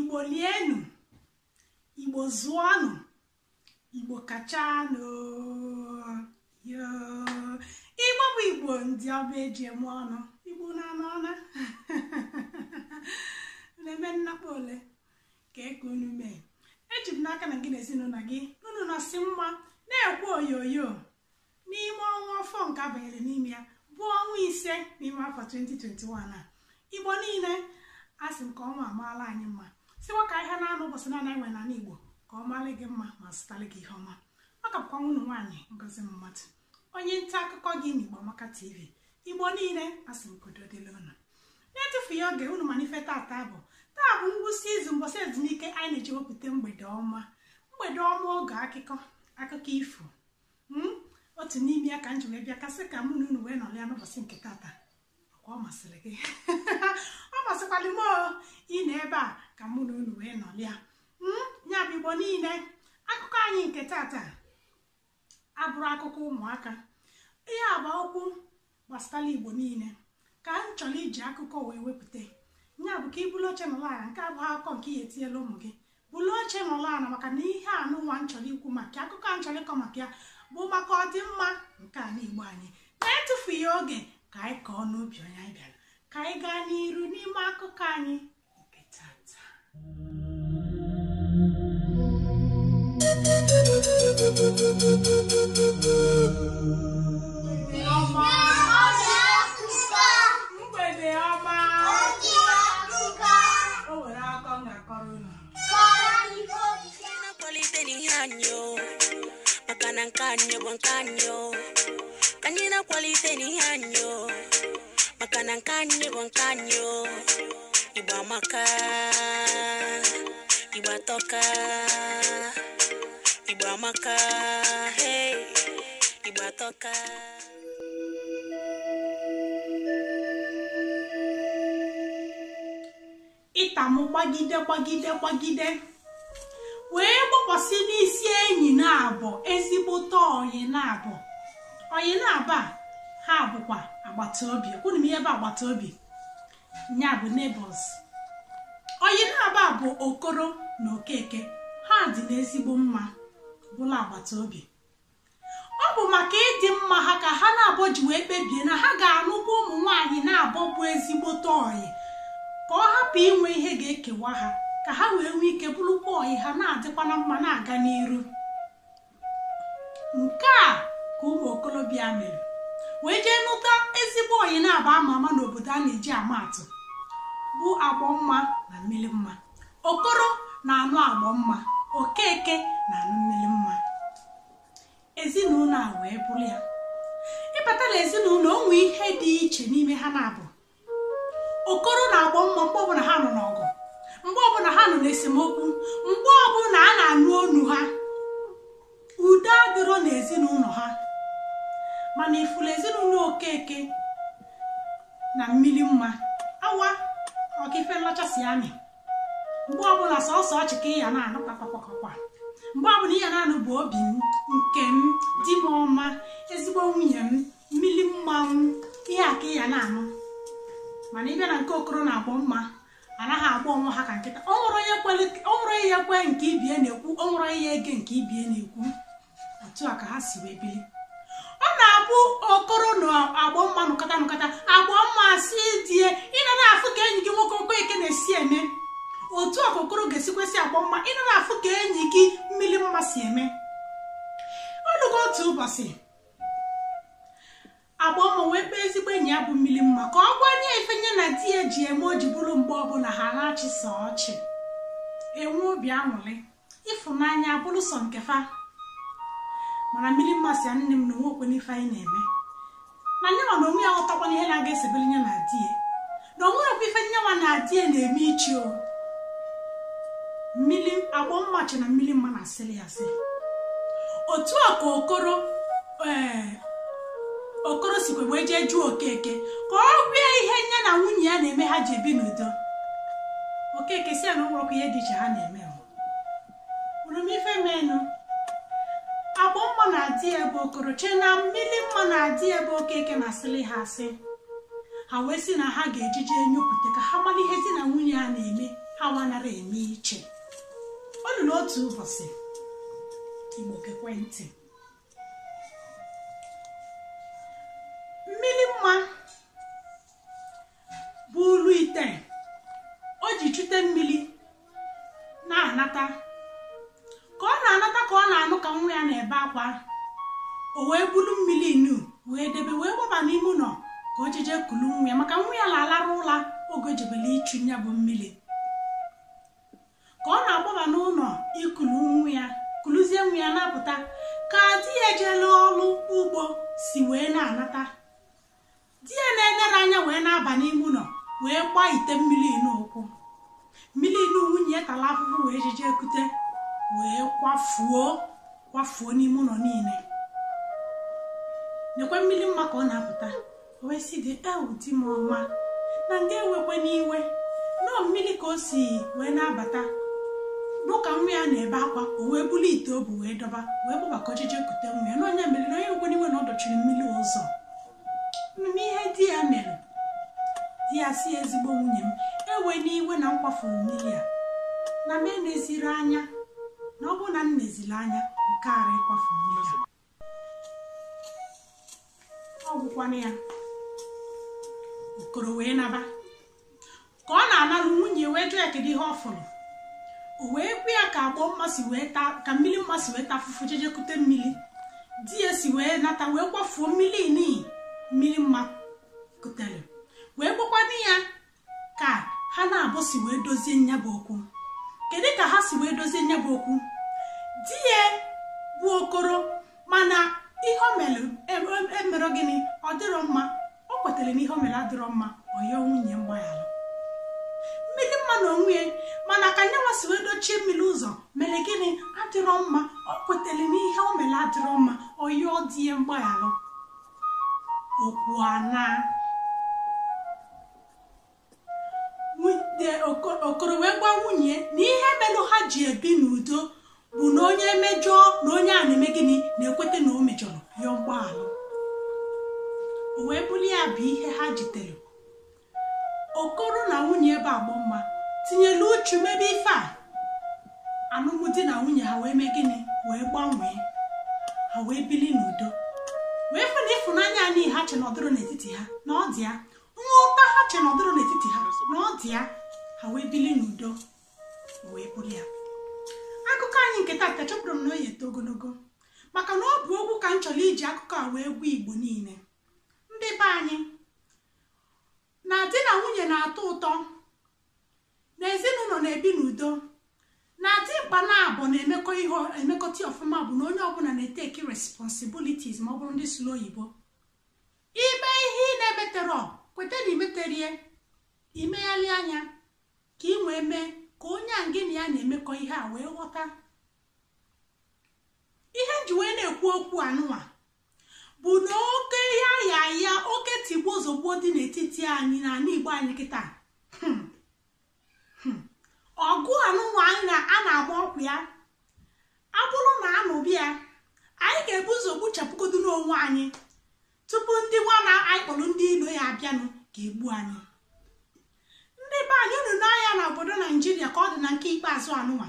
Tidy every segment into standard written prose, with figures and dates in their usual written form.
Igbo lienu, Igbo zụọnụ, Igbo kachanụ. Yo, Igbo bụ Igbo, ndị ọba eji eme ọnụ. Igbo na-anọ ọna na-eme nnakpa ole ka eke unu mee. Eji m n'aka na gị na ezinụlọ gị unu nọsị mma na-ekwe oyoyo n'ime ọnwa afọ nke abanyere n'ime ya bụ ọnwa 5 n'ime afọ 2021 a. Igbo niile asị m ka ọnwa amaala anyị mma, sịkwa ka ahịa na-anụ ụbọchị na anyị nwere n'ala Igbo ka ọ maalị gị mma ma zụtalị gị ihe ọma. Ọ ka bụkwa nwunye nwaanyị Ngozi Mmadụ, onye nta akụkọ gị n'Igbo Amaka TV. Igbo niile asị m ka udo dịrị unu. Na-etufughị oge unu mana ife tata bụ taa bụ ngwụsị izu, mbọsị ezumike anyị na-eji wepụta mgbede ọma, mgbede ọma oge akụkọ akụkọ ifo. Otu n'ime ya ka m ji wee bịa kasị ka mụ na unu wee nọrọ ya n'ụbọchị nke tata. Ọkwa ọ masịrị gị? Ọ masịkwalị m ị nọ ebe a ka mụ na unu wee nọrọ ya. Ya bụ Igbo niile, akụkọ anyị nke tata abụrụ akụkọ ụmụaka. Ihe a bụ okwu gbasara Igbo niile ka m chọrọ iji akụkọ wee wepụta. Ya bụ ka i bulu oche nọrọ ala, nke abụghị akụkọ nke ihe etinyela ụmụ gị. Bulu oche nọrọ ala maka na ihe anụnwa m chọrọ ikwu maka akụkọ m chọrọ ịkọ maka ya bụ maka ọdịmma nke ala Igbo anyị. Na-etufughị oge ka anyị kọọ n'ubi onye anyị bịara, ka anyị gaa n'iru n'ime akụkọ anyị nke tata. Mgbede ọma, o nwere akọ m ga-akọrọ unu. Na-akwalite n'ihe anyị o, maka na nke anyị bụ nke anyị o. Ka anyị na-akwalite n'ihe anyị o, maka na nke anyị bụ nke anyị o. Igbo amaka, Igbo atọka, Igbo amaka, hey, Igbo atọka. Ịtamụ gbagide gbagide gbagide wee gbokwasị n'isi enyi na-abụ ezigbote oyi na-abụ oyi na-aba ha bụkwa agbata obi. Ekwunu m ihe bụ agbata obi, nya bụ neighbors. Oyi na-aba bụ Okoro na Okeke, ha dị n'ezigbo mma bụla agbata obi. Ọ bụ maka ịdị mma ha ka ha na-abụ ji wee kpebie na ha ga-anụkwa ụmụ nwaanyị na-abụ bụ ezigbote oyi, ka ọ hapụ inwe ihe ga-ekewa ha, ka ha wee nwee ike bụrụkwa oyi ha na-adịkwa na mma na-aga n'iru. Nke a ka ụmụ okorobịa mere wee jee nụta ezigbo oyi na-aba ama ama n'obodo a na-eji ama atụ bụ Agbọmma na Mmilimma. Okoro na-anụ Agbọmma, Okeke na-anụ Mmilimma. Ezinụlọ a wee bụrụ ya. Ịbata na ezinụlọ, o nwee ihe dị iche n'ime ha na-abụ. Okoro na Agbọmma mgbe ọbụla ha nọ n'ọgụ, mgbe ọbụla ha nọ n'esemokwu, mgbe ọbụla a na-anụ onu ha, udo adịrọ n'ezinụlọ ha. Mana ifuru ezinụlọ Okeke na Mmilimma, awa ọka ife nlachasị amị, mgbe ọbụla sọsọ ọchị ka ya na-anụ kpakpakpakpa, mgbe ọbụla ihe na-anụ bụ obi m, nke m, di m ọma, ezigbo nwunye m, Mmilimma m, ihe a ka ya na-anụ. Mana ịbịa na nke Okoro na Agbọmma, anaghị agba onwe ha ka nkịta. O nwere ihe kwe nke ibie na-ekwu, o nwere ihe ege nke ibie na-ekwu. Otu a ka ha si wee bili. Ọ na-abụ Okoro na Agbọmma nụkọta nụkọta, Agbọmma si die ị na na-afụ ka enyi gị nwoke Okeke na-esi eme. Otu a ka Okoro ga-esikwesị Agbọmma ị na na-afụ ka enyi gị Mmilimma si eme. Ọnụgo otu ụbọchị, Agbọmma wee kpee ezigbo enyi ya bụ Mmilimma ka ọ gwanye ife nye na di ya ji eme o ji bụrụ mgbe ọbụla ha na-achị sọ ọchị, enwe obi aṅụrị, ịfụnanya bụrụ sọ nke fa. Mana Mmilimma si nne m na onwe okwe n'ife anyị na-eme, na nyenwa na onwe ya ghọtakwana ihe na-aga esebere nye na di ya, na onwerekwa ife nyenwa na di ya na-eme ichi o. Mmiri Agbọmma chi na Mmilimma na-asịrị ya asị. Otu a ka Okoro sikwa wee jee jụọ Okeke ka ọ gwa ihe nye na nwunye ya na-eme ha ji ebi n'udo. Okeke si ya na onwerekwa ihe dị iche ha na-eme. Uru m ife menụ, Agbọmma na-adị ebe Okoro chee na Mmilimma na-adị ebe Okeke na-asịrị ha asị. Ha wee sị na ha ga-ejije nyopụta ka ha mara ihe di na nwunye a na-eme, ha wanara eme iche. O luru otu ụbọchị, Igbo gekwe ntị, mmiri mma bụ ulu ite o ji chute mmiri na-anata. Ka ọ na-anata ka ọ na-anụ ka nwa ya na-ebe akwa, o wee bulu mmiri inu wee debe wee gbaba n'ime ụlọ ka o jeje kulu nwa ya, maka nwa ya na-alarụ ụla oge o jebele ichu ya bụ mmiri. Ka ọ na-agbaba n'ụlọ ikulu nwa ya, kuluzie nwa ya na-apụta, ka di ya ejela ọrụ ugbo si wee na-anata. Di ya na-enere anya wee na-aba n'ime ụlọ wee gbaa ite mmiri n'ụkwụ. Mmiri inu nwunye ya tara afụfụ wee jeje kute wee kwafuo n'ime ụlọ niile. Nekwe mmiri mma ka ọ na-apụta, o wee sị dị ewu di m ọma na nga ewekwe n'iwe nọọ mmiri ka o si wee na-abata n'ụka nwa ya na-ebe akwa. O wee bulu ite o bu wee dọba wee gbaba ka ọchịchị ekute nwa ya na onye mere na onye nwekwe n'iwe na ọ dọchiri mmiri ụzọ. Mmemme ihe di ya mere, di ya si ezigbo nwunye m ewe n'iwe na m kwafuru mmiri a, na m eneziri anya, na ọ bụrụ na m neziri anya nke ara ịkwafu mmiri a. Ọ gwụkwana ya, Okoro wee naba. Ka ọ na-analụ nwunye wee jụọ ya kedu ihe ọ fụrụ. O wee kwe ya ka agbọ mma si wee taa, ka mmiri mma si wee taa afụfụ jeje kute mmiri. Di ya si wee nata wee kwafuo mmiri nii mmiri mma kutere, wee gwakwana ya ka ha na-abụ si wee dozie nya bụ okwu. Kedu ka ha si wee dozie nya bụ okwu? Di ya bụ Okoro, mana ihe o mere emere gịnị, ọ dịrọ mma. O kwetere na ihe o mere adịrọ mma, ọ yọọ nwunye mgbaghara. Mmiri mma na onwe ya, mana ka nyanwa si wee dochie mmiri ụzọ mere gịnị, adịrọ mma. O kwetere na ihe o mere adịrọ mma, ọ yọọ di ya mgbaghara. Okwu ana Okoro wee gwa nwunye na ihe melụ ha ji ebi n'udo bụ na onye mejọọ na onye a na-eme gịnị na-ekwete na o mejọrọ ya mgbaghara. O wee bụrụ ya bụ ihe ha jitere. Okoro na nwunye ebe agbọ mma tinyere uchu mebe ife a, alụmdi na nwunye ha wee mee gịnị, wee gbanwee, ha wee bili n'udo, wee fụ na ịfụnanya anyị ha che nọdụrụ n'etiti ha na ọ dị ya, nghọta ha che nọdụrụ n'etiti ha na ọ dị ya, ha wee bili n'udo, wee bụrụ ya. Akụkọ anyị nke taata chọpụrụ m na o yi eto ogologo, maka na ọ bụ okwu ka m chọrọ iji akụkọ a wee gwa Igbo niile. Ndị be anyị, na di na nwunye na-atọ ụtọ, na ezinụlọ na-ebi n'udo, na dimkpa na-abụ na-emekọ ihe emekọta ọfụma bụ na onye ọbụla na-eteki responsibilities ma ọ bụrụ ndị sụrụ oyibo. Ime ihe ị na-emeterọ, kweta na imeterie, imegharị anya ka ị wee mee ka onye a gị na ya na-emekọ ihe a wee ghọta. Ihe nji wee na-ekwu okwu anụnwa bụ na oke ya oke tigbuo zọgbuo dị n'etiti anyị na ala Igbo anyị kịta. Ọgụ anụnwa anyị a na-agba ọkụ ya, abụrụ na anụbịa anyị ga-ebu ụzọ gbuchapụgodu n'onwe anyị tupu ndị nwa na anyị kpọrọ ndị ilo ya abịanụ ga-egbu anyị. Ndị be anyị, unu n'anya na obodo Naijiria ka ọ dị na nke ikpeazụ anụnwa,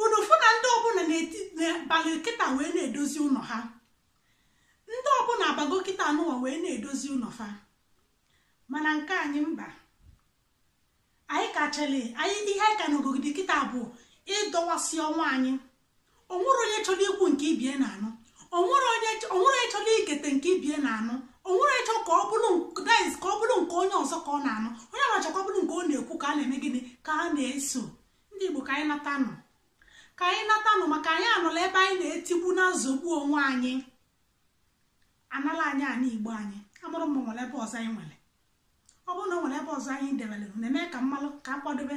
unu fụ na ndị ọbụla n'abalị kịta wee na-edozi ụlọ ha, ndị ọbụla abago kịta anụnwa wee na-edozi ụlọ fa. Mana nke anyị mba, anyị ka chere anyị ihe anyị ka n'ogogide kịta bụ ịdọwasị ọnwa anyị. O nwere onye chọrọ ikwu nke ibie na-anụ, o nwere onye chọrọ ikete nke ibie na-anụ, o nwere onye chọrọ ka ọ bụrụ nke onye ọzọ ka ọ na-anụ, onye ọbụla ka ọ bụrụ nke ọ na-ekwu ka a na-eme gịnị ka a na-eso. Ndị Igbo, ka anyị natanụ, ka anyị natanụ, maka anyị anọla ebe anyị na-etigbu na nzogbu onwe anyị. Anala anyị ana Igbo anyị, amụrụ m nwere ebe ọzọ anyị nwere. Ọ bụrụ na o nwere ebe ọzọ anyị debere na-eme ka mmalụ ka akwadobe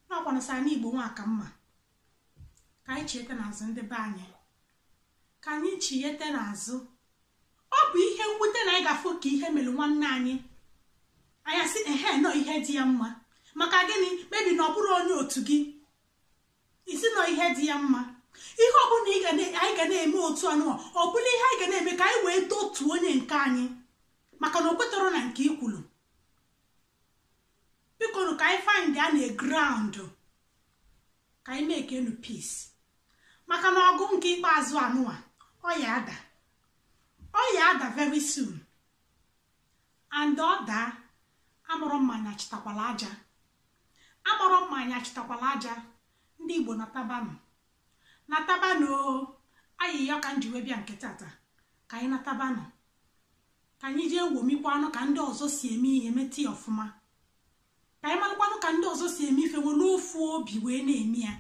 n'ọkwanụsị ana Igbo nwa ka mma. Ka anyị chiete n'azụ ndị be anyị, ka anyị chiete n'azụ. Ọ bụ ihe mwute na anyị ga-afụ ka ihe mere nwanne anyị, anyị asị ehe nọ ihe dị ya mma. Maka gịnị? Mebi na ọ bụrụ onye otu gị, isi nọ ihe dị ya mma. Ihe ọbụla anyị ga na-eme otu anụọ, ọ bụla ihe anyị ga na-eme ka anyị wee dotuo onye nke anyị, maka na o kwetara na nke ikwulu. Biko ka anyị find ya na ground Ka anyị mee ka enu peace, maka na ọgụ nke ikpeazụ anụwa ọ ya ada, ọ ya ada very soon. And ọ daa, amụrụ mmanya chịtakwala aja, amụrụ mmanya chịtakwala aja. Ndị Igbo, natabanụ, natabanụ o. Ayịyọ ka m ji wee bịa nke tata, ka anyị natabanụ, ka anyị jee womikwanụ ka ndị ọzọ si eme ihe, meta ya ọfụma, ka anyị malụkwanụ ka ndị ọzọ si eme ife, were ofu obi wee na-eme ya.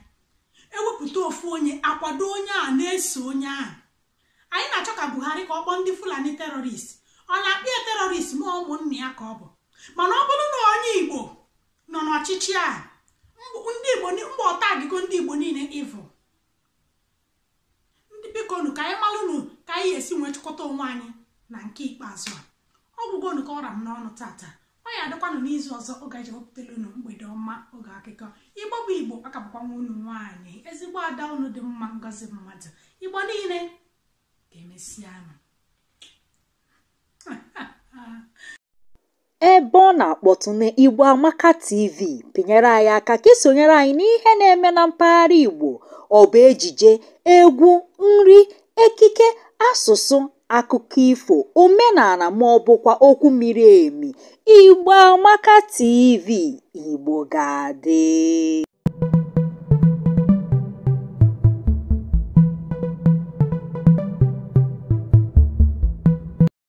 Ewepụta ofu onye, akwado onye a, na-eso onye ahụ. Anyị na-achọ ka Buhari ka ọ kpọọ ndị Fulani terrorist. Ọ na-akpọ ya terrorist, ma ụmụnne ya ka ọ bụ. Mana ọ bụrụ na onye Igbo nọ n'ọchịchị a, ndị Igbo mgbe ọta agịgo, ndị Igbo niile evil. Ndị, bikonu, ka anyị malụnụ ka anyị esi nwee chịkọta onwe anyị na nke ikpeazụ a. Ọgwụgonu ka ọra m n'ọnụ tata. Ọ ya adịkwanụ n'izu ọzọ oge anyị ji wepụtara unu mgbede ọma, oge akụkọ Igbo bụ Igbo. Aka bụkwa nwa unu nwaanyị, ezigbo ada unu dị mma, ngozi mmadụ Igbo niile. Ga-emesịanụ. Ebe ọ na-akpọtụ na Igbo Amaka TV, pịnyere anyị aka ka isonyere anyị n'ihe na-eme na mpaghara Igbo. Ọ bụ ejije, egwu, nri, ekike, asụsụ, akụkọ ifo, omenala ma ọ bụkwa okwu miri emi. Igbo Amaka TV, Igbo ga-adị.